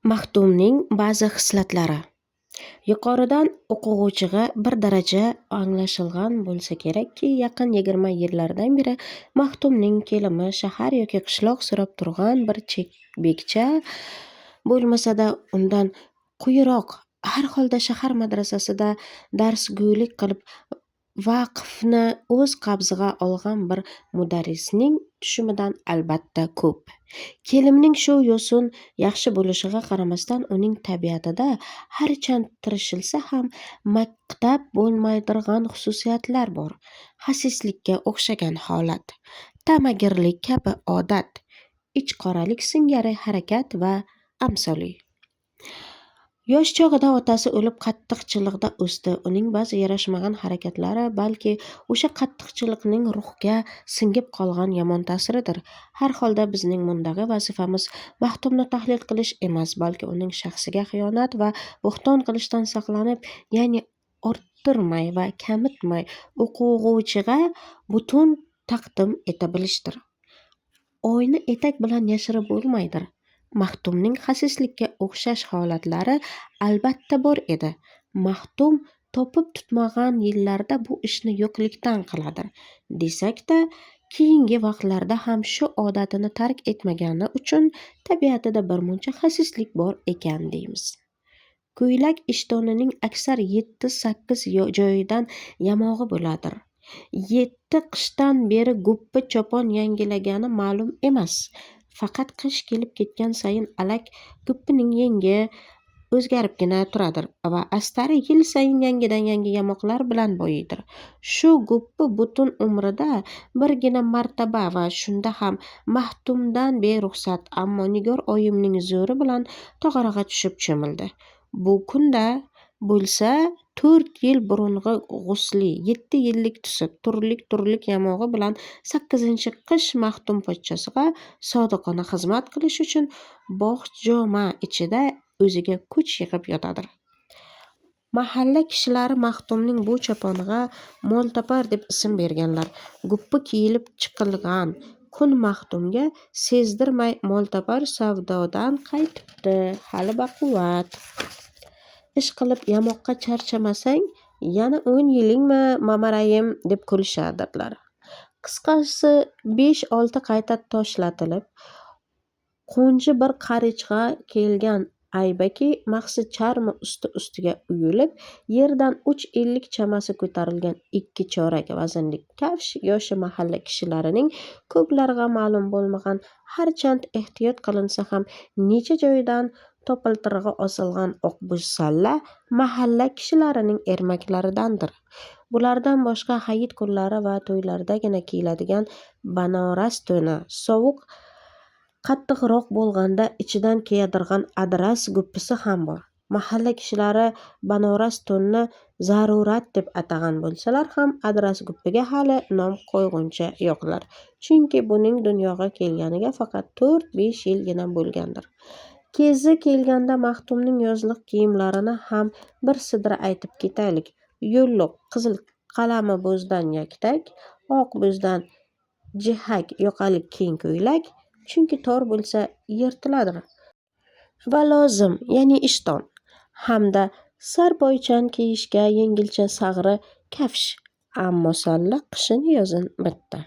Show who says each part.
Speaker 1: Maxtumning ba'zi xislatlari. Yuqoridan o'qig'uvchiga bir daraja anglashilgan bo'lsa kerakki, yaqin 20 yillardan beri Maxtumning kelimi shahar yoki qishloq so'rab turgan bir bekcha bo'lmasa-da, undan quyiroq, har holda shahar madrasasida darsgo'ylik qilib, vaqfni o'z qabziga olgan bir mudarrisning tushumidan albatta ko'p. Kelimning shu yo'sin yaxshi bo'lishiga qaramasdan, uning tabiatida harchand tirishilsa ham maqtab bo'lmaydigan xususiyatlar bor. Xasislikka o'xshagan holat, ta'magirlik kabi odat, ichqoralik singari harakat va amsoli. Yosh chog'ida otasi o'lib, qattiqchilikda o'sdi. Uning ba'zi yarashmagan harakatlari balki o'sha qattiqchilikning ruhga singib qolgan yomon ta'siridir. Har holda bizning mundagi vazifamiz Maxtumni tahlil qilish emas, balki uning shaxsiga xiyonat va bo'xton qilishdan saqlanib, ya'ni orttirmay va kamitmay o'qig'uvchiga butun taqdim eta bilishdir. Oyni etak bilan yashirib bo'lmaydir. Maxtumning xasislikka o'xshash holatlari albatta bor edi. Maxtum topib tutmagan yillarda bu ishni yo'qlikdan qiladir, desak-da, keyingi vaqtlarda ham shu odatini tark etmagani uchun tabiatida birmuncha xasislik bor ekan deymiz. Ko'ylak ishtonining aksar 7-8 joyidan yamog'i bo'ladir. 7 qishdan beri guppi chopon yangilagani ma'lum emas. Faqat qish kelib ketgan sayin alak guppining yengi o'zgaribgina turadir va astari yil sayin yangidan-yangi yamoqlar bilan boyiydir. Shu guppi butun umrida birgina martaba va shunda ham Maxtumdan beruxsat, ammo Nigor oyimning zo'ri bilan tog'oraga tushib cho'mildi. Bu kunda bo'lsa 4 yil burung'i g'usli, 7 yillik tusi, turlik-turlik yamog'i bilan 8-qish Maxtum pochchasiga sodiqona xizmat qilish uchun bog'joma ichida o'ziga kuch yig'ib yotadir. Mahalla kishilari Maxtumning bu choponiga moltopar deb ism berganlar. Guppi kiyilib chiqilgan kun Maxtumga sezdirmay moltopar savdodan qaytibdi, hali baquvvat. Ish qilib yamoqqa charchamasang, yana 10 yilingmi, Mamaraim, deb kulishadirlar. Qisqasi, 5-6 qayta toshlatilib, qo'nji bir qarichga kelgan aybaki mahsi charmi usti-ustiga uyulib, yerdan 3,50 chamasi ko'tarilgan 2 chorak vaznlik kafsh yoshi mahalla kishilarining ko'plariga ma'lum bo'lmagan, harchand ehtiyot qilinsa ham necha joyidan topiltirig'i osilgan oqbo'z salla mahalla kishilarining ermaklaridandir. Bulardan boshqa hayit kunlari va to'ylardagina kiyiladigan banoras to'ni, sovuq qattiqroq bo'lganda ichidan kiyadirgan adras guppisi ham bor. Mahalla kishilari banoras to'nni zarurat deb atagan bo'lsalar ham adras guppiga hali nom qo'yguncha yo'qlar. Chunki buning dunyoga kelganiga faqat 4-5 yilgina bo'lgandir. Kezi kelganda Maxtumning yozliq kiyimlarini ham bir sidra aytib ketaylik. Yo'lliq qizil qalami bo'zdan yaktak, oq bo'zdan jihak yoqali keng ko'ylak, chunki tor bo'lsa yirtiladir, va lozim, ya'ni ishton, hamda sarpoychan kiyishga yengilcha sag'ri kafsh, ammo salla qishin-yozin bitta.